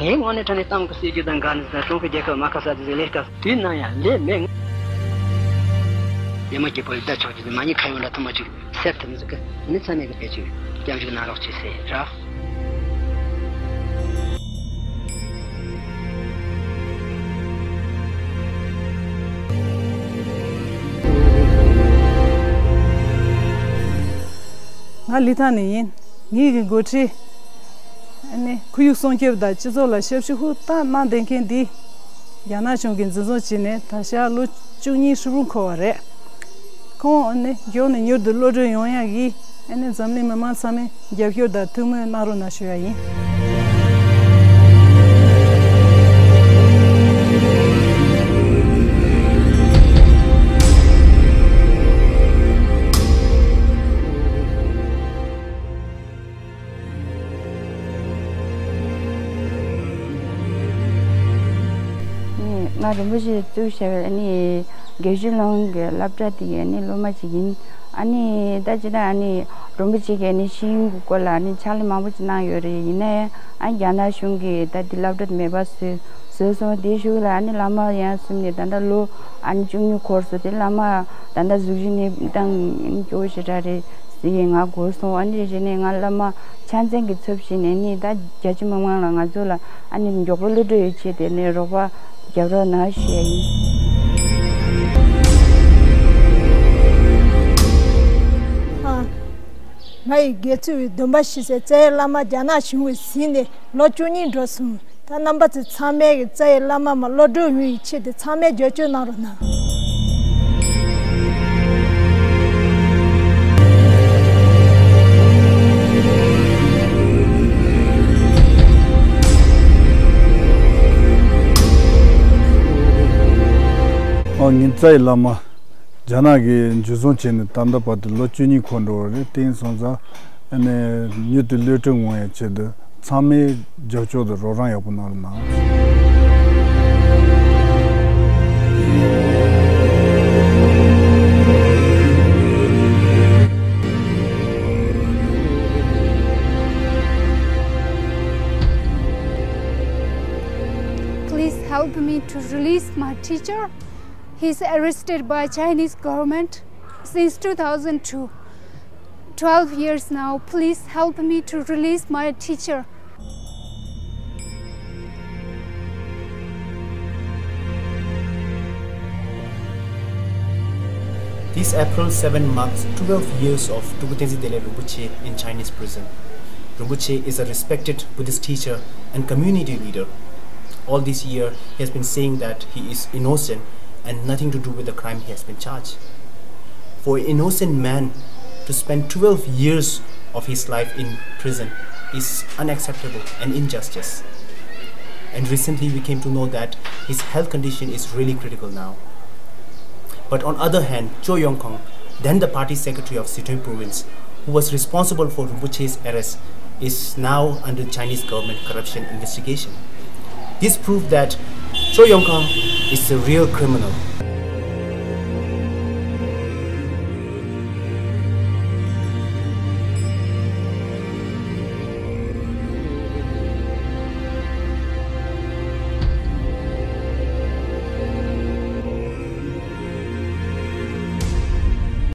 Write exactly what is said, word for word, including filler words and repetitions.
ངའི་ངོས་ནས་དྲང་ནས་གཏམ་གྱི་སྲིད་ཇུས་དང་འགལ་ནས་ཀྲུང་གོའི་རྒྱལ་ཁབ་མ་ཁ་ས་དེ་ཟིག་ལས་ཀ་དུས་ནམ་ཡང་ལས་མེད། ཡ་མ་སྐྱིད་པོ་ཡི་ད་ཆོག་གི་མ་ཉེས་ཁ་ཡོང་འདྲ་ཐུ་མ་ཅིག་སེབ་ཐུབ་ཟིག་གི་ནི་ཚ་ནས་གི་དེ་ཅིག་སྐྱབས་འཇུག་གནང་རོགས་བྱེད་ཟེར་ར། ང་ལི་ཐང་ནས་ཡིན། ངེད་ཀྱི་འགོ་ཁྲིད། ཨ་ནི་ཁོར་ཡུག་སྲུང་སྐྱོབ་དང་སྤྱི་ཚོགས་ལ་ཞབས་ཞུ་ཧུར་ཐག་གནང་བསྡད་མཁན་འདི། རྒྱ་ནག་གཞུང་གིས་འཛིན་བཟུང་བྱས་ནས་ད་ཆ་ལོ་བཅུ་གཉིས་ཧྲིལ་པོ་འཁོར་བ་རེད། ཁོང་ཨ་ནི་མགྱོགས་ནས་མྱུར་དུ་གློད་གྲོལ་ཡོང་ཡག་གི་ཨ་ནི་འཛམ་གླིང་མི་མང་ཚང་མས་རྒྱབ་སྐྱོར་དང་ཐུགས་སྨོན་གནང་རོགས་གནང་ཞུ་ཡ་ཡིན། ང་རིན་པོ་ཆེ་བཙུགས་བྱས་པའི་ཨ་ནི་དགེ་བཤེས་ལུང་གི་སློབ་གྲྭ་དེ་གི་ཨ་ནི་སློབ་མ་ཅིག་ཡིན། ཨ་ནི་ད་ཅི་ད་ཨ་ནི་རིན་པོ་ཆེ་གི་ཨ་ནི་ཤེས་ཡོན་གྱི་སྐོར་ལ་ཨ་ནི་ཕྱག་ལས་མང་པོ་ཅིག་གནང་ཡོད་རེད། ཡིན་ན་ཡང་ཨ་ནི་རྒྱ་ནག་གཞུང་གིས་ད་དེ་སློབ་གྲྭ་དེ་མེད་པ་བཟོས་བཟོས་སོང་། དེའི་གཞུག་ལ་ཨ་ནི་བླ་མ་ཡང་གསུམ་ནས་ད་ལྟ་ལོ་ཨ་ནི་བཅུ་གཉིས་འཁོར་སོང་། དེ་བླ་མ་ད་ལྟ་གཟུགས་གཞི་ནས་བཏང་སྐྱོ་བོ་ཞེ་དྲག་རེད། ཟེར་ཡས་ང་གོ་སོང་། ཨ་ནི་རེ་རེ་ནས་ང་བླ་མ་ཕྱག་མཚན་གྱི་ཚབ་བྱས་ནས་ནི་ད་རྒྱ་ཆེ་མི་མང་ལ་ང་ཚོ་ལ་ཨ་ནི་མགྱོགས་པོ་གློད་གྲོལ་ཡོང་ཆེད་དེ་ནས་རོགས་པ་རྒྱབ་རོགས་གནང་ཞུ་ཡ་ཡིན། ཨ། ང་ཡི་དགེ་ཚུལ་བའི་སྡོམ་པ་ཞུ་སའི་རྩ་བའི་བླ་མ་རྒྱ་ནག་གཞུང་གིས་ཟིན་ནས་ལོ་བཅུ་གཉིས་འགྲོ་སོང་། ད་རྣམ་པ་ཚོ་ཚང་མས་ཀྱི་རྩ་བའི་བླ་མ་མ་གློད་གྲོལ་ཡོང་བའི་ཆེད་དུ་ཚང་མས་རྒྱབ་སྐྱོར་གནང་རོགས་གནང་། ཨོ་ཉིན་རྩ་བའི་བླ་མ། རྒྱ་ནག་གིས་འཇུ་བཟུང་བྱས་ནས་ད་ལྟ་བར་དུ་ལོ་བཅུ་གཉིས་འཁོར་འགྲོ་བ་རེད། དེ་ཡིན་སོང་ཙང་ཨ་ནི་མྱུར་དུ་གློད་གྲོལ་ཡོང་ཡག་ཆེད་དུ་ཚང་མས་རྒྱབ་སྐྱོར་དང་རོགས་རམ་ཡག་པོ་གནང་རོགས་གནང་། Please help me to release my teacher. He's arrested by Chinese government since two thousand two. Twelve years now. Please help me to release my teacher. This April seven marks twelve years of Tulku Tenzin Delek Rinpoche in Chinese prison. Rinpoche is a respected Buddhist teacher and community leader. All this year, he has been saying that he is innocent and nothing to do with the crime he has been charged. For an innocent man to spend twelve years of his life in prison is unacceptable and injustice. And recently, we came to know that his health condition is really critical now. But on other hand, Cho Yong Kong, then the party secretary of Sichuan province, who was responsible for Rinpoche's arrest, is now under Chinese government corruption investigation. This proved that Cho Yong Kong is a real criminal